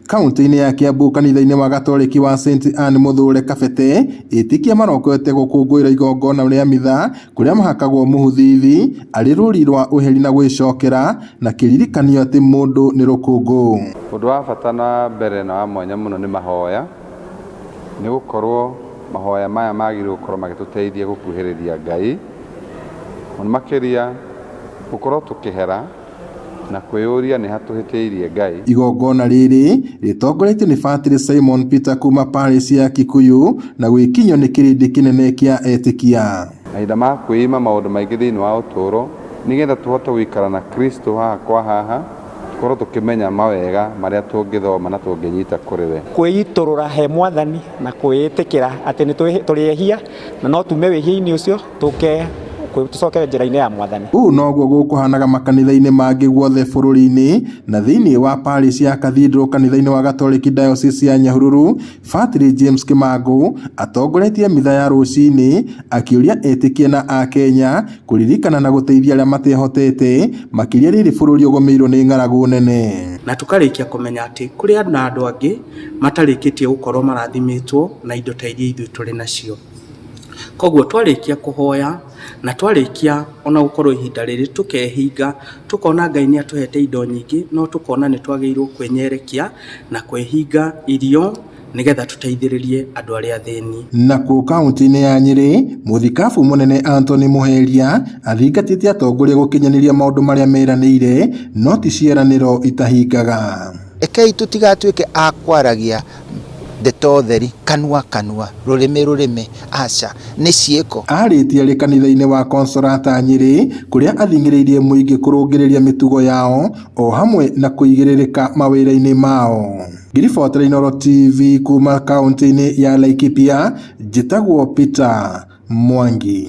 Kauntĩ-inĩ ya Kiambu kanitha-inĩ wa Gatoreki wa St Anne Mũthure Kabete, etĩkia marokete gũkũngũĩra igongona rĩa mitha kũrĩa mahakagwo mũhu thithi arĩ rũri rwa ũheri na gwĩcokera na kĩririkanio atĩ mũndũ nĩ rũkũngũ. Ũndũ wa bata na mbere na wa mwanya mũno nĩ mahoya, nĩ gũkorwo mahoya maya magĩrĩirwo gũkorwo magĩtũteithia gũkuhĩrĩria Ngai, mũno makĩria gũkorwo tũkĩhera na kwĩyũria nĩ ha tũhĩtĩirie Ngai. Igongona rĩrĩ rĩtongoretio nĩ Batĩrĩ Simon Peter kuma parish ya Kikuyu na gwĩkinyio nĩ kĩrĩndĩ kĩnene kĩa etĩkia. Mahinda ma kwĩima maũndũ maingĩ thĩinĩ wa ũtũũro nĩgetha tũhote gũikara na Kristo haha kwa haha, tũkorwo tũkĩmenya mawega marĩa tũngĩthoma na tũngĩnyita kũrĩ we. Kwĩitũrũra he Mwathani na kwĩĩtĩkĩra atĩ nĩ tũrĩ ehia na no tume wĩhia-inĩ ũcio tũke tũcokere njĩra-inĩ ya Mwathani. Ũũ noguo gũkũhanaga makanitha-inĩ mangĩ guothe bũrũri-inĩ na thĩinĩ wa parish ya Cathedral kanitha-inĩ wa Gatoreki Diocese ya Nyahururu. Batĩrĩ James Kĩmangũ atongoretie mitha ya rũcinĩ akĩũria etĩkia na akenya kũririkana na gũteithia arĩa matehotete makĩria rĩrĩ bũrũri ũgũmĩirwo nĩ ng'aragu nene. Na tũkarĩkia kũmenya atĩ kũrĩ na andũ angĩ matarĩkĩtie gũkorwo marathimĩtwo na indo ta iria ithuĩ tũrĩ nacio. Koguo twarĩkia kũhoya na twarĩkia ona gũkorwo ihinda rĩrĩ tũkehinga, tũkona Ngai nĩ atũhete indo nyingĩ, no tũkona nĩ twagĩrĩirwo kwĩnyerekia na kwĩhinga irio nĩgetha tũteithĩrĩrie andũ arĩa athĩni. Nakuo kauntĩ-inĩ ya Nyĩrĩ, mũthikabu mũnene Anthony Mũheria athingatĩte atongoria gũkinyanĩria maũndũ marĩa meranĩire no ti ciĩranĩro itahingaga. Rekei tũtigatuĩke a kwaragia ndeto theri kanua kanua, rũrĩmĩ rũrĩmĩ, aca, nĩ ciĩko. Arĩtie arĩ kanitha-inĩ wa Consolata Nyĩrĩ kũrĩa athing'ĩrĩirie mũingĩ kũrũngĩrĩria mĩtugo yao o hamwe na kũigĩrĩrĩka mawĩra-inĩ mao. Ngĩribotera Inooro TV kuma kauntĩ-inĩ ya Laikipia, njĩtagwo Peter Mwangi.